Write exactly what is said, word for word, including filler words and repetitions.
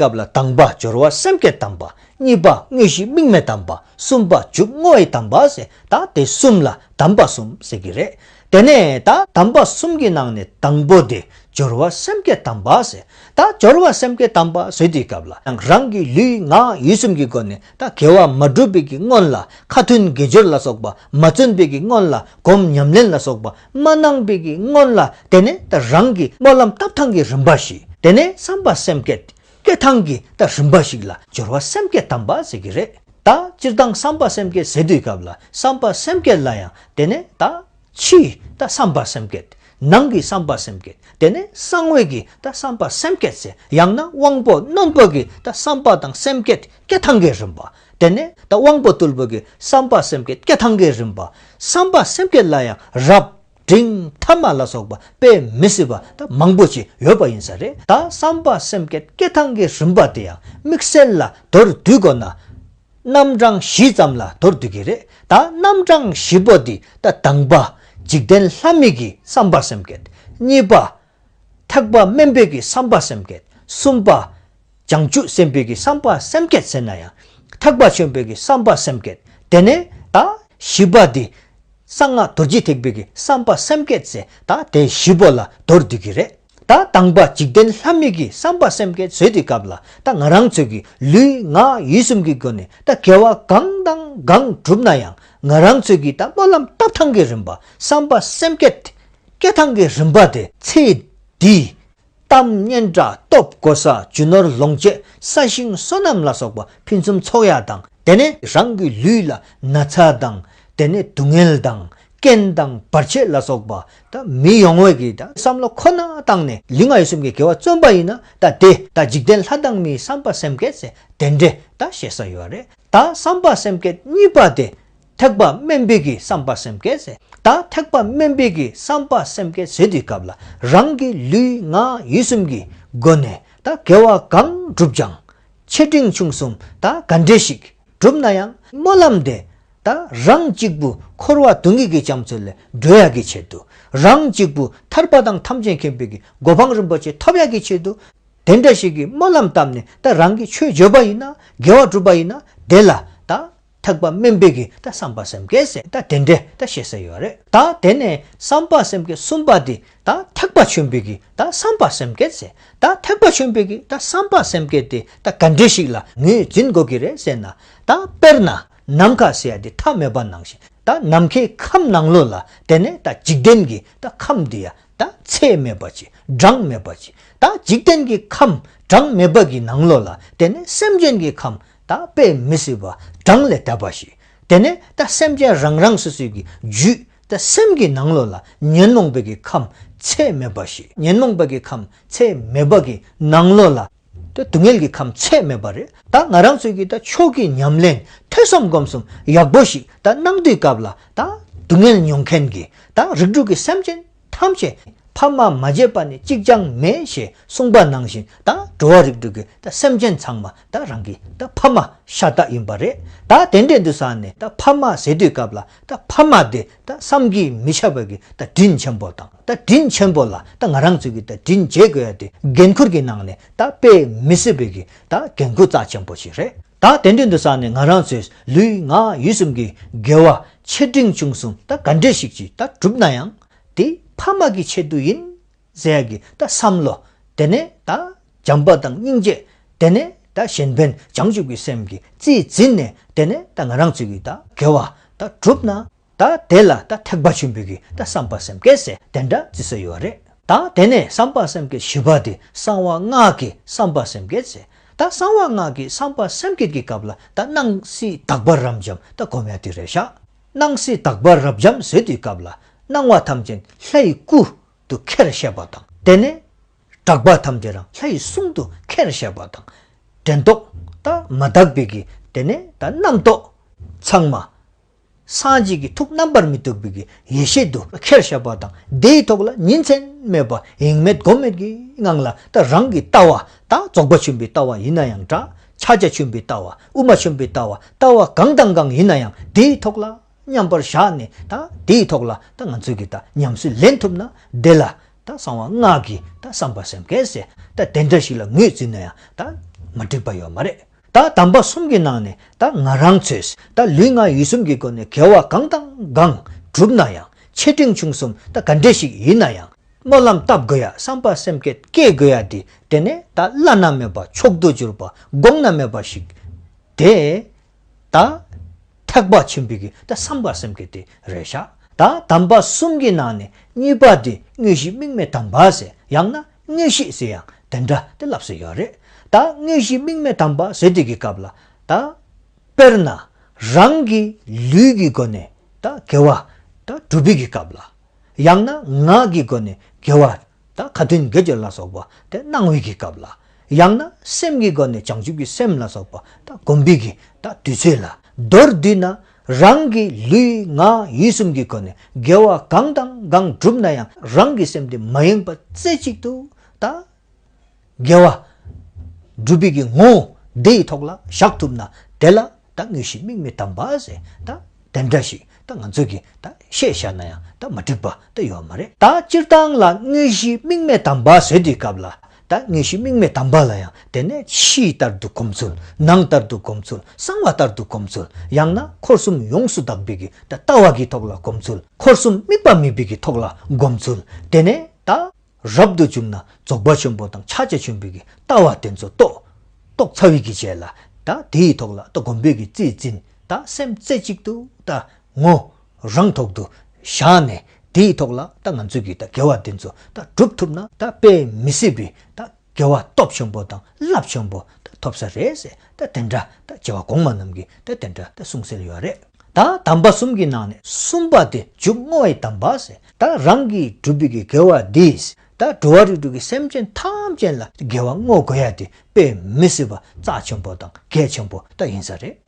སྐབས་ལ་དང་པ་སྦྱོར་བ་སེམས་བསྐྱེད་དམ་པ། གཉིས་པ་དངོས་གཞི་དམིགས་མེད་དམ་པ། གསུམ་པ་འཇུག་བསྔོ་བའི་དམ་པ་ཟེར། ད་དེ་གསུམ་ལ་དམ་པ་གསུམ་ཟེར་གྱི་རེད། དེ་ནས་ད་དམ་པ་གསུམ་གྱི་ནང་ནས་དང་པོ་དེ་སྦྱོར་བ་སེམས་བསྐྱེད་དམ་པ་ཟེར། ད་སྦྱོར་བ་སེམས་བསྐྱེད་དམ་པ་ཟེར་དུས་སྐབས་ལ་ཡང་རང་གི་ལུས་ངག་ཡིད་གསུམ་གྱི་སྒོ་ནས་ད་དགེ་བ་མ་བསྒྲུབས་པའི་གི་སྔོན་ལ། ཁ་ཏོན་དགེ་སྦྱོར་ལ་སོགས་པ་མ་བརྩོན་པའི་གི་སྔོན་ལ། སྒོམ་ཉམས་ལེན་ལ་སོགས་པ་མ་གནང་པའི་གི་སྔོན་ལ། དེ་ནས་ད་རང་གི་སྨོན་ལམ་བཏབ་ཐངས་ཀྱི་རིམ་པ་བཞི། དེ་ནས་བསམ་པ་སེམས་བསྐྱེད་བསྐྱེད་ཐངས་ཀྱི་ད་རིམ་པ་ཞིག་ལ་སྦྱོར་བ་སེམས་བསྐྱེད་དམ་པ་ཟེར་གྱི་རེད། ད་སྤྱིར་བཏང་བསམ་པ་སེམས་བསྐྱེད་ཟེར་དུས་སྐབས་ལ་བསམ་པ་སེམས་བསྐྱེད་ལ་ཡང་དེ་ནས་ད་ཕྱིའི་ད་བསམ་པ་སེམས་བསྐྱེད། ནང་གི་བསམ་པ་སེམས་བསྐྱེད། དེ་ནས་གསང་བའི་གི་ད་བསམ་པ་སེམས་བསྐྱེད་ཟེར། ཡང་ན་དབང་པོ་རྣོན་པོ་གི་ད་བསམ་པ་དང་སེམས་བསྐྱེད་བསྐྱེད་ཐངས་ཀྱི་རིམ་པ། དེ་ནས་ད་དབང་པོ་རྟུལ་པོ་གི་བསམ་པ་སེམས་བསྐྱེད་བསྐྱེད་ཐངས་ཀྱི་རིམ་པ། བསམ་པ་སེམས་བསྐྱེད་ལ་ཡང་རབ་འབྲིང་ཐ་མ་ལ་སོགས་པ་དཔེ་མི་སྲིད་པ་ད་མང་པོ་ཅིག་ཡོད་པ་ཡིན་ས་རེད། ད་བསམ་པ་སེམས་བསྐྱེད་བསྐྱེད་ཐངས་ཀྱི་རིམ་པ་དེ་ཡང་དམིགས་བསལ་ལ་མདོར་བསྡུས་དགོས་ན། རྣམ་གྲངས་བཞི་ཙམ་ལ་མདོར་བསྡུས་ཀྱི་རེད། ད་རྣམ་གྲངས་བཞི་པོ་འདི་ད་དང་པ་འཇིག་རྟེན་ལྷ་མི་གི་བསམ་པ་སེམས་བསྐྱེད། གཉིས་པ་ཐེག་པ་དམན་པའི་གི་བསམ་པ་སེམས་བསྐྱེད། གསུམ་པ་བྱང་ཆུབ་སེམས་དཔའི་གི་བསམ་པ་སེམས་བསྐྱེད་ཟེར་ན་ཡང་ཐེག་པ་ཆེན་པོའི་གི་བསམ་པ་སེམས་བསྐྱེད། དེ་ནས་ད་བཞི་པ་འདི་གསང་སྔགས་རྡོ་རྗེ་ཐེག་པའི་གི་བསམ་པ་སེམས་བསྐྱེད་ཟེར། ད་དེ་བཞི་པོ་ལ་མདོར་བསྡུས་ཀྱི་རེད། ད་དང་པ་འཇིག་རྟེན་ལྷ་མི་གི་བསམ་པ་སེམས་བསྐྱེད་ཟེར་དུས་སྐབས་ལ་ད་ང་རང་ཚོའི་གི་ལུས་ངག་ཡིད་གསུམ་གྱི་སྒོ་ནས་ད་དགེ་བ་གང་དང་གང་བསྒྲུབ་ན་ཡང་ང་རང་ཚོའི་གི་ད་སྨོན་ལམ་བཏབ་ཐངས་ཀྱི་རིམ་པ། བསམ་པ་སེམས་བསྐྱེད་བསྐྱེད་ཐངས་ཀྱི་རིམ་པ་དེ་ཚེ་འདིའི་གཏམ་སྙན་གྲགས་སྟོབས་གོ་ས་རྒྱུ་ནོར་ལོངས་སྤྱོད་ས་ཞིང་སོ་ནམ་ལ་སོགས་པ་ཕུན་སུམ་ཚོགས་ཡ་དང་། དེ་ནས་རང་གི་ལུས་ལ་ན་ཚ་དང་། དེ་ནས་སྡུག་བསྔལ་དང་རྐྱེན་དང་བར་ཆད་ལ་སོགས་པ་ད་མི་ཡོང་བའི་གི་ད་བསམ་བློ་ཁོ་ན་བཏང་ནས་ལུས་ངག་ཡིད་གསུམ་གྱི་དགེ་བ་བརྩོན་པ་ཡིན་ན། ད་དེ་ད་འཇིག་རྟེན་ལྷ་དང་མིའི་བསམ་པ་སེམས་བསྐྱེད་ཟེར་དེ་འདྲས་ད་བཤད་ས་ཡོད་རེད། ད་བསམ་པ་སེམས་བསྐྱེད་གཉིས་པ་དེ་ཐེག་པ་དམན་པའི་གི་བསམ་པ་སེམས་བསྐྱེད་ཟེར། ད་ཐེག་པ་དམན་པའི་གི་བསམ་པ་སེམས་བསྐྱེད་ཟེར་དུས་སྐབས་ལ་རང་གི་ལུས་ངག་ཡིད་གསུམ་གྱི་སྒོ་ནས་ད་དགེ་བ་གང་བསྒྲུབ་ཀྱང་། ཆེ་འབྲིང་ཆུང་གསུམ་ད་ག་འདྲས་ཤིག་བསྒྲུབ་ན་ཡང་སྨོན་ལམ་དེ་ད་རང་གཅིག་པུ་འཁོར་བ་སྡུག་བསྔལ་གྱི་རྒྱ་མཚོ་ལས་སྒྲོལ་ཡག་གི་ཆེད་དུ། རང་གཅིག་པུ་ཐར་པ་དང་ཐམས་ཅད་མཁྱེན་པའི་གི་གོ་འཕང་རིན་པོ་ཆེ་ཐོབ་ཡག་གི་ཆེད་དུ། དེ་འདྲ་ཞིག་གི་སྨོན་ལམ་བཏབ་ནས་ད་རང་གི་ཆོས་བརྗོད་པ་ཡིན་ན། དགེ་བ་བསྒྲུབ་པ་ཡིན་ན། དེ་ལ་ད་ཐེག་པ་དམན་པའི་གི་ད་བསམ་པ་སེམས་བསྐྱེད་ཟེར་ད་དེ་འདྲས་ད་བཤད་ས་ཡོད་རེད། ད་དེ་ནས་བསམ་པ་སེམས་བསྐྱེད་གསུམ་པ་དེ་ད་ཐེག་པ་ཆེན་པོའི་གི་ད་བསམ་པ་སེམས་བསྐྱེད་ཟེར། ད་ཐེག་པ་ཆེན་པོའི་གི་ད་བསམ་པ་སེམས་བསྐྱེད་དེ་ད་ག་འདྲས་ཤིག་ལ་ངོས་འཛིན་དགོས་ཀྱི་རེད་ཟེར་ན། ད་དཔེར་ན་ནམ་མཁའ་ཟེར་ཡ་དེ་མཐའ་མེད་པ་ནང་བཞིན། ད་ནམ་མཁའི་ཁམས་ནང་ལོགས་ལ་དེ་ནས་ད་འཇིག་རྟེན་གྱི་ད་ཁམས་དེ་ཡ་ད་ཚད་མེད་པ་ཅིག་གྲངས་མེད་པ་ཅིག་ད་འཇིག་རྟེན་གྱི་ཁམས་གྲངས་མེད་པ་གི་ནང་ལོགས་ལ་དེ་ནས་སེམས་ཅན་གྱི་ཁམས་ད་དཔེ་མི་སྲིད་པ་གྲངས་ལས་འདས་པ་ཞིག་དེ་ནས་ད་སེམས་ཅན་རང་རང་སོ་སོའི་གི་རྒྱུད་ད་སེམས་ཀྱི་ནང་ལོགས་ལ་ཉོན་མོངས་པའི་གི་ཁམས་ཚད་མེད་པ་ཞིག་ཉོན་མོངས་པ་གི་ཁམས་ཚད་མེད་པ་གི་ནང་ལོགས་ལ་ད་སྡུག་བསྔལ་གྱི་ཁམས་ཚད་མེད་པ་རེད། ད་ང་རང་ཚོའི་གི་ད་ཆོས་ཀྱི་ཉམས་ལེན་ཐོས་བསམ་སྒོམ་གསུམ་ཡག་པོ་ཞིག་ད་གནང་དུས་སྐབས་ལ་ད་སྡུག་བསྔལ་མྱོང་མཁན་གྱི་ད་རིགས་དྲུག་གི་སེམས་ཅན་ཐམས་ཅད་ཕ་མ་མ་བྱས་པ་ནི་གཅིག་ཀྱང་མེད་ཞེས་གསུངས་པ་ནང་བཞིན། ད་འགྲོ་བ་རིགས་དྲུག་གི་ད་སེམས་ཅན་ཚང་མ་ད་རང་གི་ད་ཕ་མ་ཤ་སྟག་ཡིན་པ་རེད། ད་དེ་འདྲས་འདུག་ས་ནས་ད་ཕ་མ་ཟེར་དུས་སྐབས་ལ་ད་ཕ་མ་དེ་ད་བསམ་གྱིས་མི་ཁྱབ་པ་གི་ད་དྲིན་ཆེན་པོ་དང་། ད་དྲིན་ཆེན་པོ་ལ་ད་ང་རང་ཚོས་གི་ད་དྲིན་འཇལ་དགོས་ཡ་དེ་འགན་ཁུར་གྱི་ནང་ནས་ད་དཔེ་མི་སྲིད་པའི་གི་ད་འགན་ཁུར་རྩ་ཆེན་པོ་ཞིག་རེད། ད་དེ་འདྲས་འདུག་ས་ནས་ང་རང་ཚོས་ལུས་ངག་ཡིད་གསུམ་གྱི་དགེ་བ་ཆེ་འབྲིང་ཆུང་གསུམ་ད་ག་འདྲས་ཤིག་ཅིག་ད་བསྒྲུབ་ན་ཡང་དེ་ཕ་མ་གི་ཆེད་དུ་ཡིན་ཟེར་ཡ་གི་ད་བསམ་བློ། དེ་ནས་ད་བྱམས་པ་དང་སྙིང་རྗེ། དེ་ནས་ད་གཞན་ཕན་བྱང་ཆུབ་ཀྱི་སེམས་ཀྱི་རྩིས་འཛིན་ནས། དེ་ནས་ད་ང་རང་ཚོས་གི་ད་དགེ་བ་ད་བསྒྲུབ་ན། ད་དེ་ལ་ད་ཐེག་པ་ཆེན་པོའི་གི་ད་བསམ་པ་སེམས་བསྐྱེད་ཟེར་དེ་འདྲ་བརྩི་ས་ཡོད་རེད། ད་དེ་ནས་བསམ་པ་སེམས་བསྐྱེད་བཞི་པ་དེ་གསང་བ་སྔགས་ཀྱི་བསམ་པ་སེམས་བསྐྱེད་ཟེར། ད་གསང་བ་སྔགས་ཀྱི་བསམ་པ་སེམས་བསྐྱེད་ཀྱི་སྐབས་ལ་ད་སྣང་སྲིད་དག་པ་རབ་འབྱམས་ད་སྒོམ་ཡ་དེ་རེད་ཤག་སྣང་སྲིད་དག་པ་རབ་འབྱམས་ཟེར་དུས་སྐབས་ལ་སྣང་བ་ཐམས་ཅད་ལྷའི་སྐུ་དུ་ཁྱེར་བཤད་པ་དང་། དེ་ནས་གྲགས་པ་ཐམས་ཅད་རང་ལྷའི་གསུང་དུ་ཁྱེར་བཤད་པ་དང་། དྲན་རྟོག་ད་མ་དག་པའི་གི་དེ་ནས་ད་རྣམ་རྟོག་ཚང་མ་སངས་རྒྱས་ཀྱི་ཐུགས་རྣམ་པར་མི་རྟོག་པའི་གི་ཡེ་ཤེས་དུ་ཁྱེར་བཤད་པ་དང་། དེའི་ཐོག་ལ་ཉིན་མཚན་མེད་པ་ཡེངས་མེད་སྒོམ་མེད་ཀྱི་ངང་ལ་ད་རང་གི་ལྟ་བ་ད་རྫོགས་པ་ཆེན་པོའི་ལྟ་བ་ཡིན་ན་ཡང་འདྲ། ཕྱག་རྒྱ་ཆེན་པོའི་ལྟ་བ། དབུ་མ་ཆེན་པོའི་ལྟ་བ། ལྟ་བ་གང་དང་གང་ཡིན་ན་ཡང་དེའི་ཐོག་ལ་མཉམ་པར་བཞག་ནས། ད་དེའི་ཐོག་ལ་ད་ང་ཚོས་ཀྱི་ད་ཉམས་སུ་ལེན་ཐུབ་ན། དེ་ལ་ད་གསང་བ་སྔགས་ཀྱི་ད་བསམ་པ་སེམས་བསྐྱེད་ཟེར། ད་དེ་འདྲ་ཞིག་ལ་ངོས་འཛིན་ན་ཡང་ད་ མ་འགྲིག་པ་ཡོད་མ་རེད། ད་དམ་པ་གསུམ་གྱི་ནང་ནས་ད་ང་རང་ཚོས་ད་ལུས་ངག་ཡིད་གསུམ་གྱི་སྒོ་ནས་དགེ་བ་གང་དང་གང་བསྒྲུབས་ན་ཡང་ཆེ་འབྲིང་ཆུང་གསུམ་ད་ག་འདྲ་ཞིག་ཡིན་ན་ཡང་སྨོན་ལམ་བཏབ་དགོས་ཡ། བསམ་པ་སེམས་བསྐྱེད་སྐྱེ་དགོས་ཡ་དེ་དེ་ནས་ད་བླ་ན་མེད་པ་མཆོག་ཏུ་གྱུར་པ་དགོངས་ན་མེད་པ་ཞིག་དེ་ད་ཐེག་པ་ཆེན་པོའི་གི་ད་བསམ་པ་སེམས་བསྐྱེད་དེ་རེད་ཤག་ད་དམ་པ་གསུམ་གྱི་ནང་ནས་གཉིས་པ་དེ་དངོས་གཞི་དམིགས་མེད་དམ་པ་ཟེར། ཡང་ན་དངོས་གཞི་ཟེར་ཡང་དེ་འདྲ་དེ་ལབ་སྲོལ་ཡོད་རེད། ད་དངོས་གཞི་དམིགས་མེད་དམ་པ་ཟེར་དེ་གི་སྐབས་ལ་ད་དཔེར་ན་རང་གི་ལུས་ཀྱི་སྒོ་ནས་ད་དགེ་བ་ད་སྒྲུབ་པའི་གི་སྐབས་ལ། ཡང་ན་ངག་གི་སྒོ་ནས་དགེ་བ་ད་ཁ་ཏོན་དགེ་སྦྱོར་ལ་སོགས་པ་དེ་གནང་བའི་གི་སྐབས་ལ། ཡང་ན་སེམས་ཀྱི་སྒོ་ནས་བྱང་ཆུབ་ཀྱི་སེམས་ལ་སོགས་པ་ད་སྒོམ་པའི་གི་ད་དུས་ཚོད་ལ། མདོར་བསྡུས་ན་རང་གི་ལུས་ངག་ཡིད་གསུམ་གྱི་སྒོ་ནས་དགེ་བ་གང་དང་གང་བསྒྲུབས་ན་ཡང་རང་གི་སེམས་དེ་མ་ཡེངས་པ་རྩེ་གཅིག་ཏུ་ད་དགེ་བ་སྒྲུབ་པའི་གི་ངོ་བོ་དེའི་ཐོག་ལ་བཞག་ཐུབ་ན་དེ་ལ་ད་དངོས་གཞི་དམིགས་མེད་དམ་པ་ཟེར། ད་དེ་འདྲ་ཞིག་ད་ང་ཚོས་གི་ད་བཤད་བཞག་ན་ཡང་ད་མ་འགྲིག་པ་ད་ཡོད་མ་རེད། ད་སྤྱིར་བཏང་ལ་དངོས་གཞི་དམིགས་མེད་དམ་པ་ཟེར་དུས་སྐབས་ལ་ད་དངོས་གཞི་དམིགས་མེད་དམ་པ་ལ་ཡང་དེ་ནས་ཕྱི་ལྟར་དུ་སྒོམ་ཚུལ། ནང་ལྟར་དུ་སྒོམ་ཚུལ། གསང་བ་ལྟར་དུ་སྒོམ་ཚུལ། ཡང་ན་འཁོར་གསུམ་ཡོངས་སུ་དག་པའི་གི་ད་ལྟ་བ་གི་ཐོག་ལ་སྒོམ་ཚུལ། འཁོར་གསུམ་དམིགས་པ་མེད་པའི་གི་ཐོག་ལ་སྒོམ་ཚུལ། དེ་ནས་ད་རབ་ཏུ་བྱུང་ན་རྫོགས་པ་ཆེན་པོ་དང་ཕྱག་རྒྱ་ཆེན་པོའི་གི་ལྟ་བ་དེ་ཚོ་རྟོགས། རྟོགས་ཚར་བའི་གི་རྗེས་ལ་ད་དེའི་ཐོག་ལ་ད་སྒོམ་པའི་གི་རྩིས་འཛིན། ད་སེམས་རྩེ་གཅིག་ཏུ་ད་ངོ་རང་ཐོག་ཏུ་བཞག་ནས་དེའི་ཐོག་ལ་ད་ང་ཚོས་གི་ད་དགེ་བ་དེ་ཚོ་ད་སྒྲུབ་ཐུབ་ན་ད་དཔེ་མི་སྲིད་པའི་ད་དགེ་བ་སྟོབས་ཆེན་པོ་དང་རླབས་ཆེན་པོ་ད་ཐོབ་ས་རེད་ཟེར། ད་དེ་འདྲ་ད་བྱེ་བ་གོང་མ་རྣམས་ཀྱིས་ད་དེ་འདྲ་ད་གསུངས་སྲོལ་ཡོད་རེད། ད་དམ་པ་གསུམ་གྱི་ནང་ནས་གསུམ་པ་དེ་མཇུག་བསྔོ་བའི་དམ་པ་ཟེར། ད་རང་གིས་བསྒྲུབས་པའི་གི་དགེ་བ་འདིས་ད་འགྲོ་བ་རིགས་དྲུག་གི་སེམས་ཅན་ཐམས་ཅད་ལ་དགེ་བ་བསྔོ་དགོས་ཡ་དེ་དཔེ་མི་སྲིད་པ་རྩ་ཆེན་པོ་དང་གལ་ཆེན་པོ་ད་ཡིན་ས་རེད།